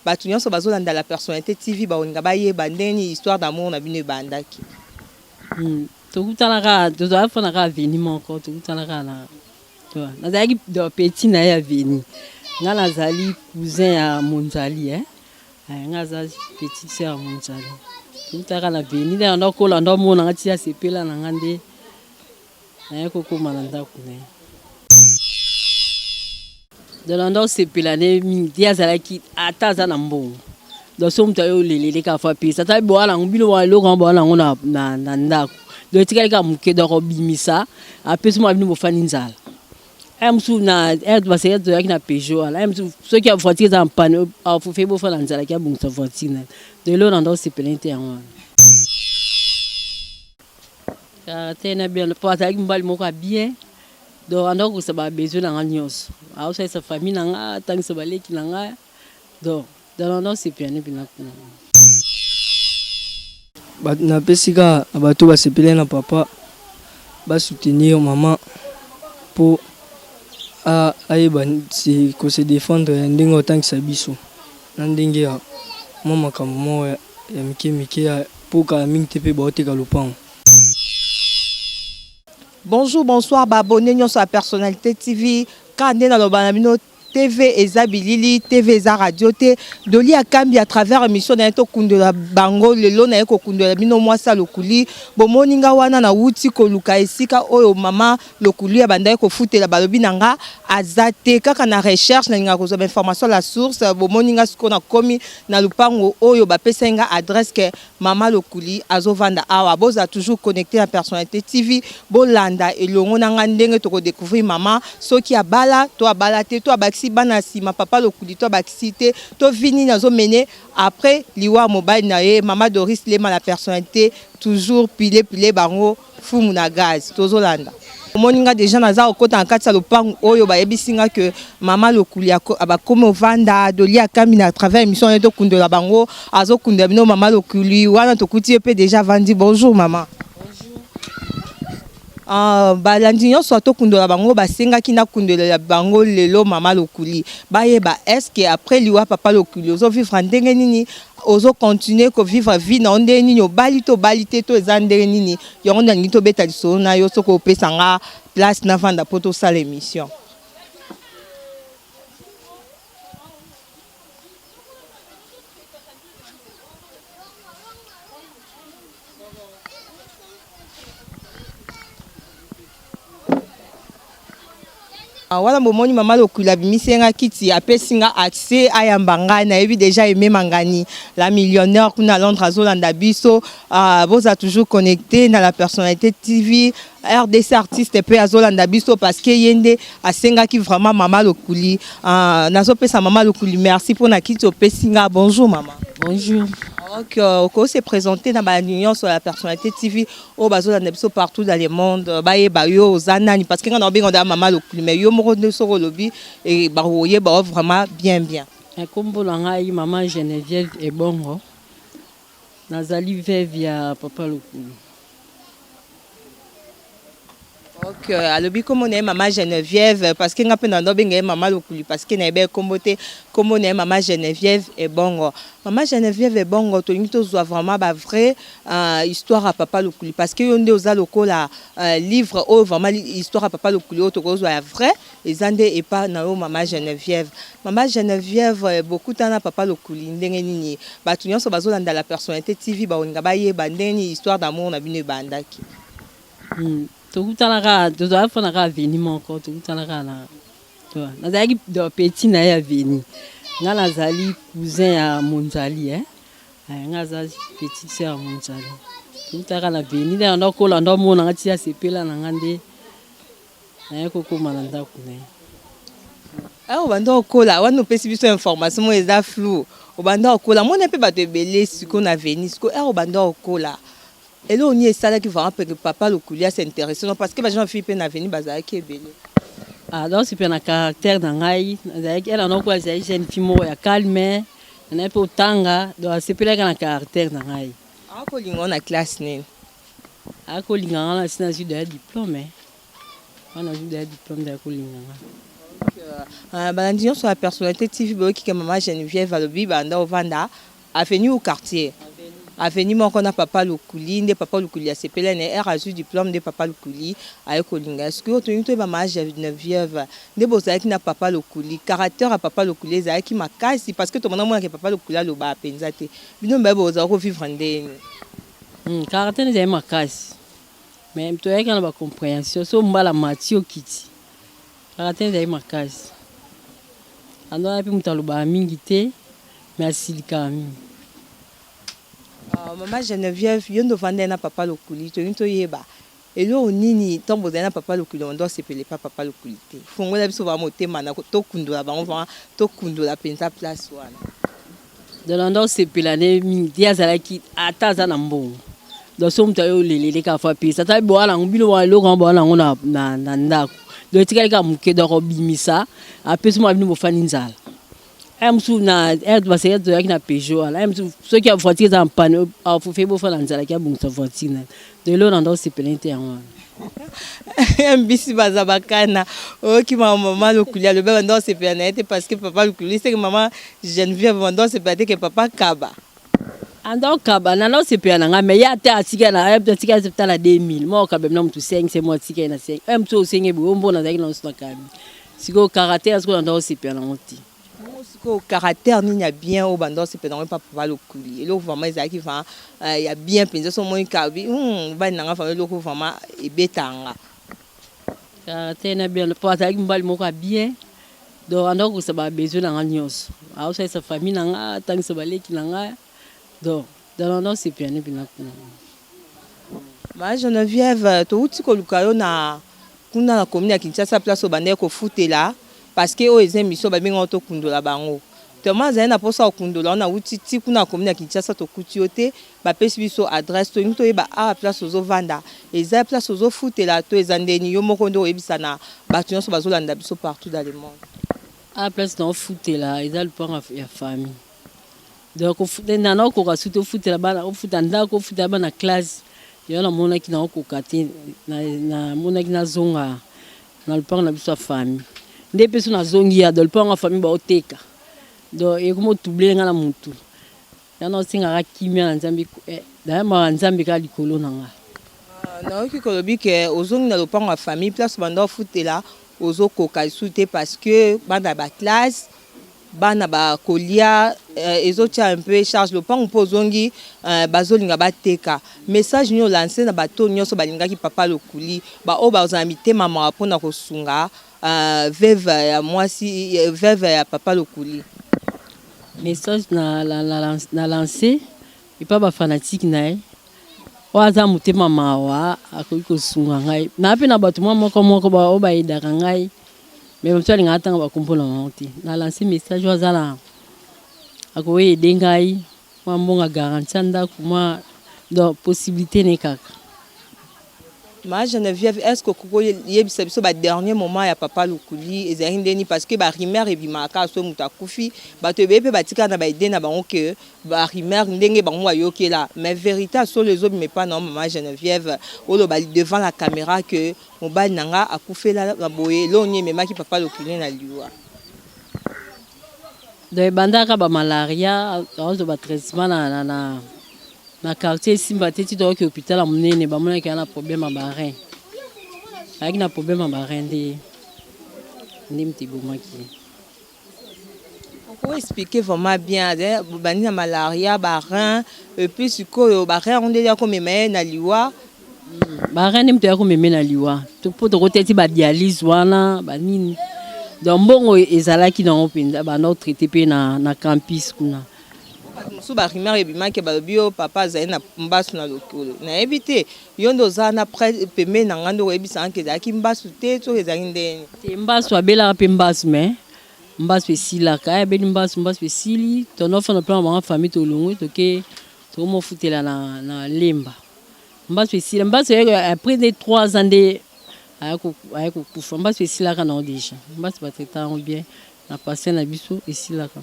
Bato nyonso bazolanda La Personnalite TV bakolinga bayeba ndenge nini histoire d'amour na bino ebandaki. Tokutana kaka, tozalaki fana kaka avenue moko, tokutana kaka na nazalaki petit na ye avenue. Nga nazali cousin ya Monzali eh. Nga aza petite sœur ya Monzali. Tokutana kaka na avenue, nde nando kola ndo mona nga ti asepela na nga nde naye kokoma na ndako na ye. Donc nando osepela ne mingi te azalaki ata aza na mbongo. Donc so moto ayo olelele kaka fo apesa ata boa nango bino boa eloko yango boa nango na, na, na ndako. Donc etikali kaka moke donc obimisa apesi mwa bino bofandi nzala. Aya mosusu na aya baseka toyaki na Peugeot wana aya mosusu soki voiture eza en panne afufe bofanda nzala ki abongisa voiture na. Donc eloko nando osepela te yango wana. Caractère na bien po azalaki mobali moko ya bien donc anda kokokisa ba besoin na nga nyonso aosalisa famille na nga atangisa baleki na nga donc donc nanda osepela ne mpena kuna. Napesi kaka na bato basepeli na papa ba soutenir mama po ayeba ko se defendre ya ndenge otangisa biso na ndenge ya mwa makambo moko ya mike mike po kala mingi te pe baoteka lopango. Bonjour bonsoir ba abonnes nionso ya personnalite TV kaka nde naloba na bino TV eza bilili TV eza radio te Dolly Akambi à travers emission na ye tokundola bango lelo na ye kokundola bino mwasi ya lokuli bomoni nga wana na wuti koluka esika oyo mama lokuli abandaki kofutela balobi na nga aza te kaka na recherche nalingaka kozwa ba information la source bomoni nga sikoyo nakomi na lupango oyo bapesaki nga adresse ke Mama Lokuli azovanda awa bozala toujours connecte na Personnalite TV bolanda elongo na nga ndenge toko decouvrir mama soki abala to abala te to abakisi bana sima papa Lokuli to abakisi te to vie nini azo mener après liwa ya mobali na ye mama Doris Lema la personnalite toujours pile pile bango Fumu na gaz tozolanda. Omoni nga dejà naza kokota na kati ya lopangu oyo bayebisi nga que mama Lokuli bakomi ovanda Dolly Akambi na travers emission naye tokundola bango azokundola bino mama Lokuli wana tokuti ye pe dejà avandi bonjour mama. Ah, balandi nyonso tokundola bango basengaki nakundolela bango lelo mama Lokuli bayeba est-ce que après liwa papa Lokuli ozo vivre ndenge nini ozo continuer ko vivre vie na yo ndenge nini obali to obali te to eza ndenge nini yango nalingi tobeta lisolo na yo soki opesa nga place navanda po tosala emission. Ah, wana bomoni mama Lokuli abimisi nga kiti apesi nga accès ayamba ngai nayebi deja Aime Mangani la millionnaire kuna Londres azolanda biso ah, boza toujours connecté na la personnalité TV RDC artiste pe azolanda biso parce que ye nde asengaki vraiment mama Lokuli ah, nazopesa mama Lokuli merci mpona kiti opesi nga bonjour mama. Bonjour. Donc, euh, oko se présenter na ba nyonso ya personnalité TV oyo bazolanda biso partout dans le monde bayeba yo oza nani parce que nga na obenga nda mama Lokuli mais yo moko nde soki olobi eh, bakoyeba yo vraiment bien bien. Nkombo na ngai mama Geneviève Ebongo, nazali veuve ya papa Lokuli. Ok, alobi kombo na ye mama Geneviève parce que nga pe na obenga ye mama Lokuli parce que nayebi ye kombo te kombo na ye mama Geneviève Ebongo. Mama Geneviève Ebongo tolingi tozwa vraiment ba vrai uh, histoire ya papa Lokuli parce que yo nde oza lokola uh, livre oyo vraiment histoire ya papa Lokuli oyo tokozwa ya vrai eza nde epa na yo mama Geneviève. Mama Geneviève bokutana papa Lokuli ndenge nini? Bato nyonso bazolanda la personnalité TV bakolinga bayeba ndenge nini histoire d'amour na bino ebandaki. Tokutana kaka tozalaki fana kaka avenue moko tokutana kaka na nazalaki petit na ye avenue nga nazali cousin ya Monzali eh nga aza petite sœur ya Monzali tokutana kaka na avenue nde nando kola ndo mona nga ti asepela na nga nde naye kokoma na ndako na ye. Awa obanda okola wana opesi biso information moko eza flou obanda okola mona mpe bato ebele sikoyo na avenue sikoyo awa obanda okola Eloko nini esalaki vraiment que papa Lokuli a s'intéresser non parce que ba jeune fille pe na avenue bazalaki ebele. Ah donc c'est na caractère na ngai nazalaki elle noko azali jeune fille moko ya calme naye pe otanga donc asepelaki na caractère na ngai. Akolinga na classe nini? Akolinga nga na sina nazwi deja diplôme. Wana nazwi deja diplôme nde akolinga nga. Balandi nyonso ya Personnalité TV, boyoki ke mama Geneviève alobi banda ovanda avenue ou quartier avenue moko na papa Lokuli. Nde papa Lokuli asepeli na ye, azwi diplôme, nde papa Lokuli aye kolinga. Sikoyo tolingi toyeba, mama Geneviève, nde bozalaki na papa Lokuli, caractère ya papa Lokuli ezalaki makasi? Parce que tomona monake papa Lokuli alobaka mpenza te. Bino mibale bozala kovivre ndeni? Caractère ezali makasi, mais toyaki na bacompréhension. So mbala mati okiti, caractère ezali makasi. Ando mpe moto alobaka mingi te, mais asilikaka mingi. Mama Geneviève, yo nde ovandai na papa Lokuli. Tolingi toyeba eloko nini, ntango bozali na papa Lokuli, ondo osepele pa papa Lokuli te. Fongola biso vraiment motema na tokundola bango, vraiment tokundola mpenza place wana. Donc nanda osepela ne mingi te. Azalaki ata aza na mbongo, donc so moto aye olelele kaka faut apesa. Ata boa nango, bino ba eloko yango boa nango na ndako, donc etikali kaka moke, donc obimisa, apesi mwa bino, bofandi nzala. Aya mosusu na baseka, toyaki na Peugeot wana. Aya mosusu, soki voiture eza en panne, afufe, bofanda nzala, ki abongisa voiture na. Donc eloko nanda osepela te, yango wana. Mbisi baza bakana. Oyoki mama Lokuli alobi banda osepela na ye te parce que papa Lokuli seke mama Geneviève banda osepela te ke papa kaba. Anda okaba, nanda osepela na ngai, mais ye ate atika na atika tala 2000 mo okaba na motu 5 se mo atika ye na 5 oyo motu osenge boye ombona azalaki na nyonso na kabi. Sikoyo caractère, sikoyo nanda osepela nango te. Sikoyo caractère nini ya bien oyo banda osepela nango epa papa Lokuli? Eloko vraiment ezalaki vraiment ya bien mpenza, so omoni kabi mobali nanga, vraiment eloko vraiment ebetanga. Caractère na bien, po azalaki mobali moko ya bien. Donc anda kokokisa babesoin na nga nyonso, aosalisa famille na nga, atangisa baleki na nga. Donc nanda osepela ne mpena kuna. Ma Geneviève, touti koluka yo na kuna na commune ya Kinshasa, place oyo bandaki kofutela, parce que oyo eza émission babengaka Tokundola bango. Tellement azali na mposa kokundola wana, wuti ti kuna na commune ya Kinshasa, tokuti yo te. Bapesi biso adresse. Tolingi toyeba awa place ozovanda eza place ozofutela to eza ndeni? Yo moko nde oyebisa na bato nyonso bazolanda biso partout dans le monde. Awa place naofutela eza lupango ya famille. Donc nana okoka suki ofutela bana, ofuta ndako, ofutela bana classe. Yo namonaki naokoka te, namonaki nazonga na lupango na biso ya famille. Nde mpe so nazongi ya do lupango ya famille, baoteka. Donc ekomi otubile nga na motu yana, osengaka kimia na Nzambe, nayambaka Nzambe kaka likolo na nga. Nayoki kolobi ke ozongi na lopango ya famille, place banda ofutela ozokoka lisusu te, parce que bana baclasse, bana bakolia, ezotia un peu charge lopango. Mpo ozongi, bazolinga bateka. Message nini olance na bato nyonso balingaki papa Lokuli, baoyo bazala mitema mawa mpona kosunga veuve ya mwasi, veuve ya papa Lokuli? Message na lance epa bafanatiques na ye, oyo aza motema mawa akoki kosunga ngai na mpe na bato mwa moko moko oyo bayedaka ngai, mais mosu alingaka ntanga bakombo na bango te. Na lance message, oyo aza na akoki aider ngai mwa mbongo, garantie ya ndako, mwa donc possibilité ne kaka. Ma Geneviève, est ce que okoki koyebisa biso badernier moment ya papa Lokuli ezalaki ndeni? Parce que barumeur ebimaka kaka so moto akufi. Bato ebele mpe batikala na baidée na bango ke barumeur ndenge bango bayokela, mais vérité solo ezobima epa na yo. Mama Geneviève, oloba devant la caméra ke mobali na nga akufela na boye. Eloko nini ememaki papa Lokuli na liwa? Donc ebandaka bamalaria, azwa batraitement na quartier, esimba te, ti toyoki hôpital ya monene, bamonaki aza na problème ya barein, ayaki na problème ya barein, nde moto ebomaki. Oko expliquer vraiment bien, bandi na malaria, barein, et puis sikoyo barein yango nde ya komema ye na liwa? Barein nde moto ya komeme na liwa, mpo tokoteti badialyse wana banini. Donc mbongo ezalaki nango mpenza, banda otraite mpe na campus kuna. Bato mosusu, barumeur ebimaki, balobi yo papa azali na mbasu na lokolo. Nayebi te, yo nde oza na pembeni na ngai, nde oyebisanga ke ezalaki mbasu te, soki ezalaki ndeni. Te, mbasu abelaka mpe mbasu, mais mbasu esilaka. Aya abeli mbasu, mbasu esili, tonofana mpe na bango famille, tolongwe, toke tokomofutela na Lemba. Mbasu esila, mbasu après nde 3 ans nde aya kokufa. Mbasu esilaka nango déjà, mbasu batraita yango bien na patient na biso, esilaka.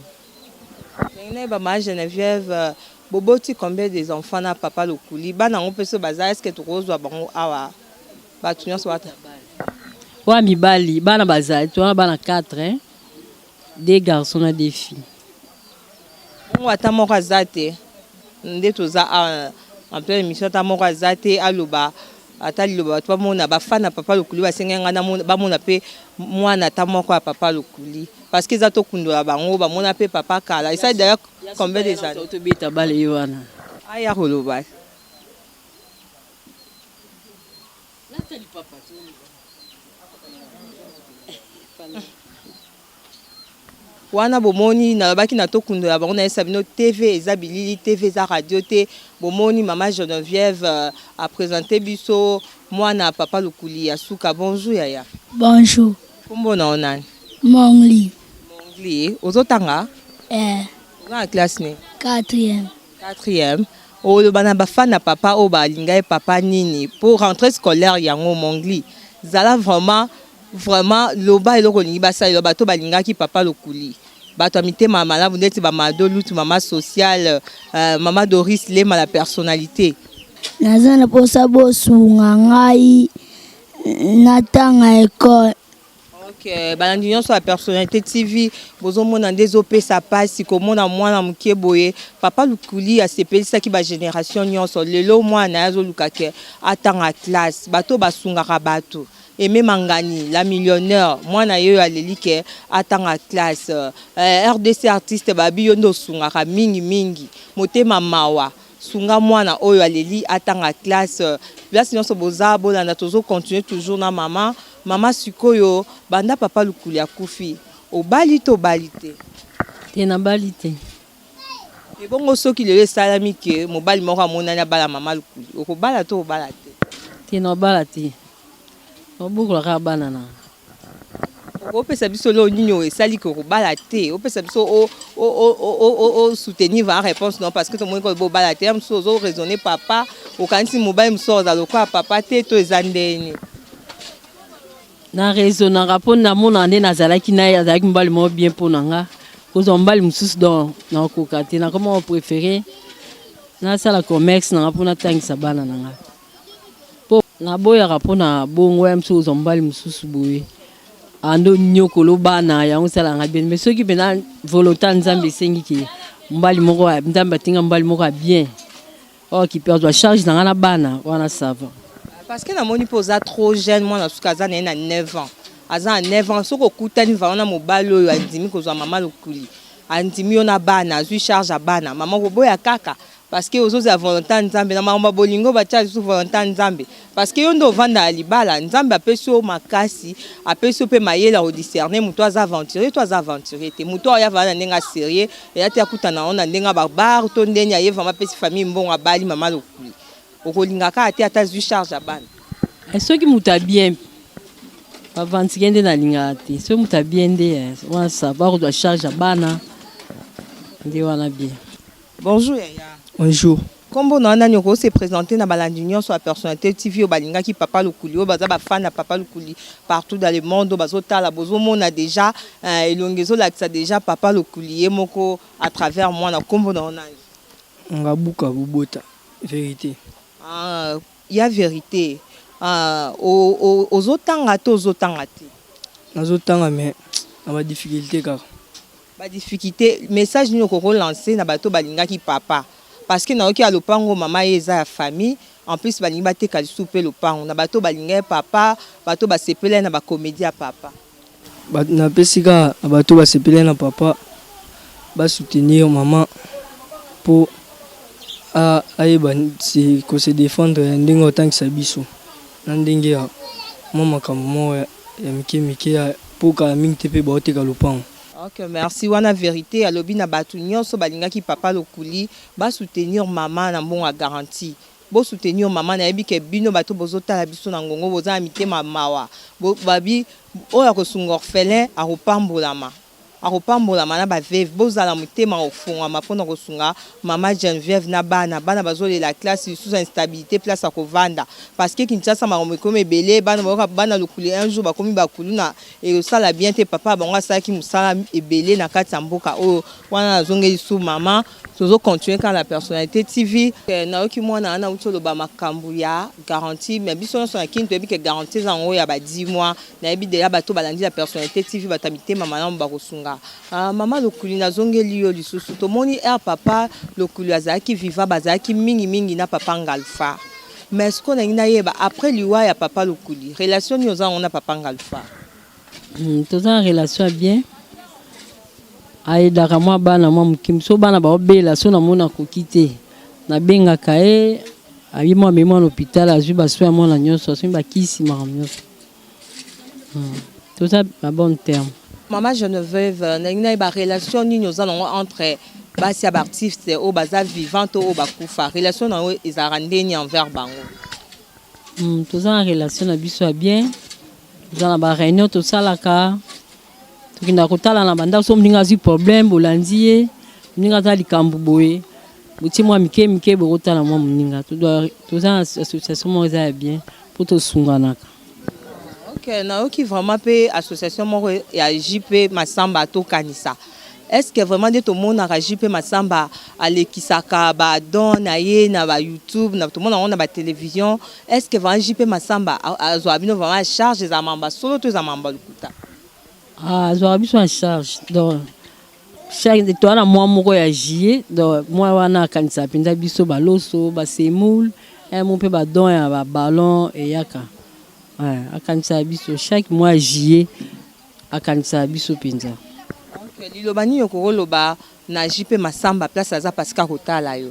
Ndenge nayeba, ma Geneviève, boboti combien des enfants na papa Lokuli? Bana yango mpe so baza, est ce que tokozwa bango awa, bato nyonso bata? Oyo mibali, bana bazali, toza bana 4, hein? Deux garçons na deux filles. Bongo ata moko aza te nde toza awa en pleine émission, ata moko aza te aloba ata liloba, bato bamona bafana Papa Lokuli basengai ngai bamona mpe mwana ata moko ya Papa Lokuli, parce que eza tokundola bango, bamona mpe papa kala. Esali d'ailleurs combien des années? Tobeta bale ye wana. Aya koloba. Wana bomoni, nalobaki na tokundola bango, nayesa bino TV eza bilili, TV eza radio te. Bomoni mama Geneviève aprésente biso mwana Papa Lokuli ya suka. Bonjour yaya. Bonjour. Kombo na yo nani? Mongli. Mongli, ozotanga? Eh. Oza na classe nini? Quatrième. Quatrième. Oloba na bafana papa oyo balinga ye papa nini pour rentrée scolaire yango? Mongli, zala vraiment vraiment, loba eloko olingi basalela bato balingaki Papa Lokuli, bato ya mitema ya malamu neti bamado Lutu, mama sociale, mama Doris Lema, la personnalité. Naza na mposa bosunga ngai natanga ekole. Ok, balandi nyonso ya Personnalité TV, bozomona nde ezopesa mpasi komona mwana moke boye. Papa Lukuli asepelisaki bagénération nyonso. Lelo mwana ye azoluka ke atanga classe. Bato basungaka bato, Aime Mangani la millionnaire, mwana ye oyo aleli ke atanga classe. RDC artiste babi yo nde osungaka mingimingi, motema mawa, sunga mwana oyo aleli atanga classe. Place nyonso boza bolanda, tozocontinue toujours na mama. Mama, sikoyo banda Papa Lukuli akufi, obali to obali te? Te, nabali te. Ebongo soki lelo esalami ke mobali moko amonani abala mama Lukuli, okobala to obala te? Te, nabala te, nabokola kaka bana na. Okopesa biso lelo nini oyo esali ke okobala te? Opesa biso, osoutenir va réponse. Non, parce que tomoni koloba obala te, ya mosusu ozo raisonner papa, okanisi mobali mosusu ozala lokola papa te, to eza ndeni? Na raisonnaka mpo namona nde nazalaki na ye, azalaki mobali moko bien mpo na nga. Kozwa mobali mosusu, donc nakokoka te. Nakoma kopréférer nasala commerce na nga mpo natangisa bana na nga, mpo naboyaka mpo na bongo ya mosusu kozwa mobali mosusu boye ando nyokolo bana yango esalaka bien. Mais soki mpena volonté ya Nzambe esengi ke mobali moko, Nzambe atinga mobali moko ya bien oyo akipe azwa charge na nga na bana wana, ça va. Parce que namoni mpo oza trop jeune. Mwana suka aza na ye na 9 ans, aza na 9 ans. Soki okutani vraiment na mobali oyo andimi kozwa mama Lokuli, andimi yo na bana, azwi charge ya bana, mama, koboya kaka parce que ozozela volonté ya Nzambe na makambo ya bolingo? Batia lisusu volonté ya Nzambe, parce que yo nde ovanda ya libala. Nzambe apesi yo makasi, apesi yo mpe mayele ya kodiscerner moto aza aventurier to aza aventurier te, moto oyo avanda na ndenge ya sérieux, eya te akutana yango na ndenge ya babar to ndeni aye vraiment apesi famille mbongo, abali mama Lokuli. Okolinga kaka te ata azwi charge ya bana? Soki moto ya bien, baaventurier nde nalingaka te. Soki moto ya bien nde wana, ça va, kozwa charge ya bana nde wana bien. Bonjour yaya. Bonjour. Nkombo na nani? Okose présenter na balandi nyonso ya Personnalité TV oyo balingaki Papa Lukuli, oyo baza bafan ya Papa Lukuli partout dans le monde, oyo bazotala. Bozomona déjà elongi ezolakisa déjà Papa Lukuli ye moko à travers mwana. Nkombo na yo nani? Ngabuka Bobota Vérité. Ah, ya Vérité. Ah, ozotanga to ozotanga te? Nazotanga, mais na badifficulté kaka. Badifficulté. Message nini okoki kolancer na bato balingaki papa? Parce que nayoki ya lopango mama ye eza ya famille, en plus balingi bateka lisusu mpe lopango. Na bato balinga ye papa, bato basepela ye na bacomédie ya papa. Napesi kaka na bato basepeli na papa, basoutenir mama mpo ayeba kose défendre ya ndenge otangisa biso na ndenge ya mwa makambo moko ya mike mike, mpo kala mingi te mpe baoteka lopango. Ok, merci. Wana Vérité alobi na bato nyonso balingaki Papa Lokuli, basoutenir mama na mbongo ya garantie. Bosoutenir mama. Nayebi ke bino bato bozotala biso na ngongo, boza na mitema mawa. Babi oyo akosunga orphelin akopambolama. Akopambolama na ba veuve. Bozala motema kofongwama pona kosunga mama Geneviève na bana. Bana bazolela classe, lisusu instabilite place ya kovanda. Parce que Kinshasa makambo ekomi ebele, bana bayoka bana lokuli un jour bakomi ba kuluna ekosala bien te. Papa bango asalaki mosala ebele na kati ya mboka oyo. Wana nazongeli lisusu mama. Tozo continuer kaka na Personnalite TV. Nayoki mwana wana awuti oloba makambu ya garantie mais biso nionso na kin toyebi ke garantie eza yango ya ba 10 mois. Nayebi dejà bato balandi na Personnalite TV bato ya mitema malamu bakosunga. Mama Lokuli nazongeli yo lisusu tomoni heure papa Lokuli azalaki vivant bazalaki mingi mingi na papa Ngalfa mais sikoyo nalingi nayeba après liwa ya papa Lokuli relation nini oza nango na papa Ngalfa? Toza na relation ya bien ayedaka mwa bana mwa moke so bana baobela so namoni akoki te nabengaka ye aye mwa amemi mwana hôpital azwi basoin ya mwana nyonso asombi bakisi makambo nyonso. Toza na bon terme. Mama Geneviève, nalingi nayeba relation nini oza nango entre basi ya ba artistes oyo baza vivant to oyo bakufa, relation na yo ezalaka ndenge nini envers bango? Toza na relation na biso ya bien, toza na ba réunion tosalaka, tokendaka kotala na bandako so moninga azwi problème bolandi ye, moninga aza likambo boye botie mwa mike mike bokotala mwa moninga. Toza na association moko eza ya bien mpo tosunganaka. Ok, nayoki vraiment pe association moko ya JP Massamba tokanisa. Est-ce que vraiment nde tomonaka JP Massamba alekisaka ba don na ye na ba YouTube, na tomona yango na ba télévision, est-ce que vraiment JP Massamba azwaka bino vraiment en charge, ezala makambo ya solo to ezala makambo ya lokuta? Ah, azwaka biso en charge. Donc chaque toza na mwa moko ya juillet, donc mwa wana akanisaka mpenza biso baloso, basemoule, mo mpe badon ya baballon eyaka. Akanisaka biso chaque mois ya juillet, akanisaka biso mpenza. Ok, liloba nini okoki koloba na JP Massamba place aza parce que akotala yo?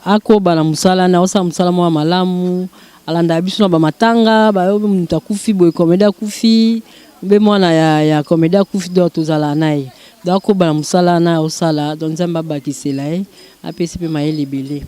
Akoba na mosala na osala mosala moko ya malamu, alandaka biso na bamatanga, bayo moto akufi boye, comédien akufi mbe mwana ya comédien akufi, donc tozala na ye. Donc akoba na mosala na osala, donc Nzambe abakisela ye, apesi mpe mayele ebele.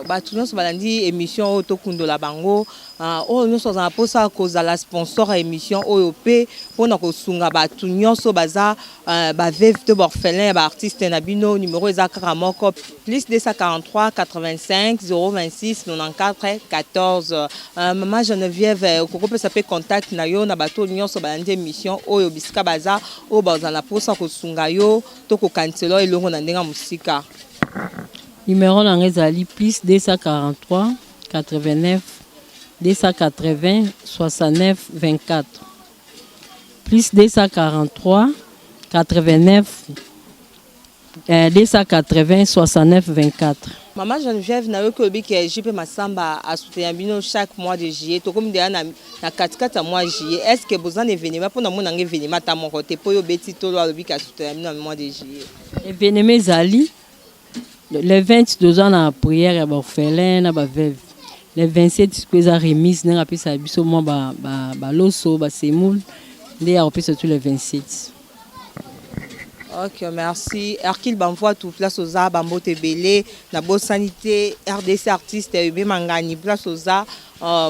Bato nyonso balandi émission oyo tokundola bango, oyo nyonso azala mposa kozala sponsor ya émission oyo mpe mpona kosunga bato nyonso baza baveuve to baorphelin ya baartiste na bino, numéro eza kaka moko, plus 243 85 026 94 14. Mama Geneviève, okokopesa mpe contact na yo na bato nyonso balandi émission oyo bisika baza, oyo bazala na mposa kosunga yo to kokanisela elongo na ndenge ya mosika? Numéro na ngai ezali plus 243 89 280 69 24, plus 243 89 280 69 24. Mama Geneviève, nayoki olobi ke JP Massamba asoutenir bino chaque mois de juillet. Tokomi deja na katikati ya mois juillet. Est ce que boza na événement? Mpo namona nga événement ata moko te mpo oyo obeti tolo alobi ke asoutenir bino na mois de juillet. Événement ezali le 20, toza na prière ya baorphelin na baveuve. Le 27 sikoyo eza remise ndenge apesaka biso mwa baloso, basemoule nde ya kopesa tu le 27. Ok, merci. Hercule Bamvoitou, place oza, bambote ebele, nabosani te RDC artiste Ebe Mangani, place oza,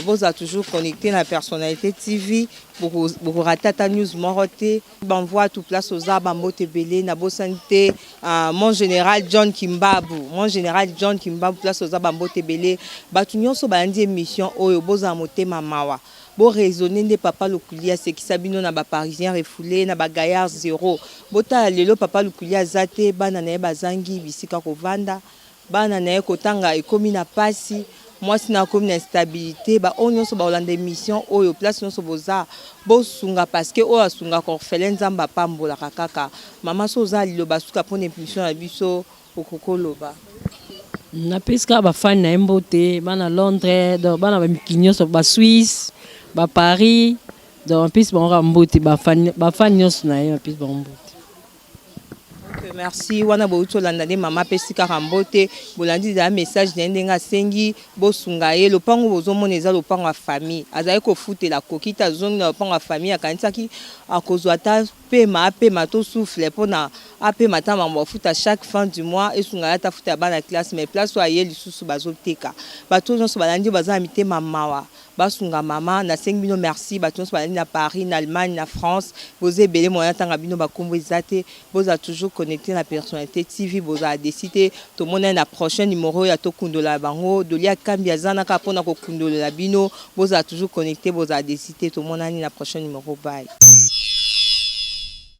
boza toujours connecté na Personnalité TV, bokorata ata news moko te. Bamvoitou, place oza, bambote ebele, nabosani te mon général John Kimbabu, mon général John Kimbabu, place oza, bambote ebele. Bato nyonso balandi émission oyo, bozala motema mawa. Boraisonne nde papa Lokuli asekisa bino na baparisien refoulé na bagaillard zéro. Botala lelo papa Lokuli aza te, bana na ye bazangi bisika kovanda, bana na ye kotanga ekomi na pasi, mwasi na akomi na instabilité. Baoyo nyonso bakolanda émission oyo, place nyonso boza, bosunga parce que oyo asungaka orphelin Nzambe apambolaka kaka. Mama, so oza liloba suka mpona émission na biso, okoki oloba. Napesi kaka bafani na ye mbote, bana Londres, donc bana bamikili nyonso, basuisse, baparis, donc napesi bango kaka mbote, bafani nyonso na ye, napesi bango mbote. Ok, merci. Wana bouti olanda nde mama apesi kaka mbote. Bolandi ezala message na ye ndenge asengi bosunga ye. Lopango bozomona eza lopango ya famille, azali kofutela, akoki te, azongi na lopango ya famille, akanisaki akozwa ata mpe. Kopema, apema to souffle mpona apema ata mambo afuta chaque fin du mois, esunga ye ata futa ya bana classe. Mais place oyo aye lisusu, bazoteka. Bato nyonso balandi, baza na mitema mawa, basunga mama. Nasengi bino merci, bato nyonso balandi na Paris, na Allemagne, na France, boza ebele. Moya ntanga bino bakombo eza te. Bozala toujours connecté na Personnalité TV, bozala déçus te. Tomonani na prochain numéro ya Tokundola bango. Dolia Kambi aza naka mpona kokundolela bino. Bozala toujours connecté, bozala déçus te. Tomonani na prochain numéro, bye.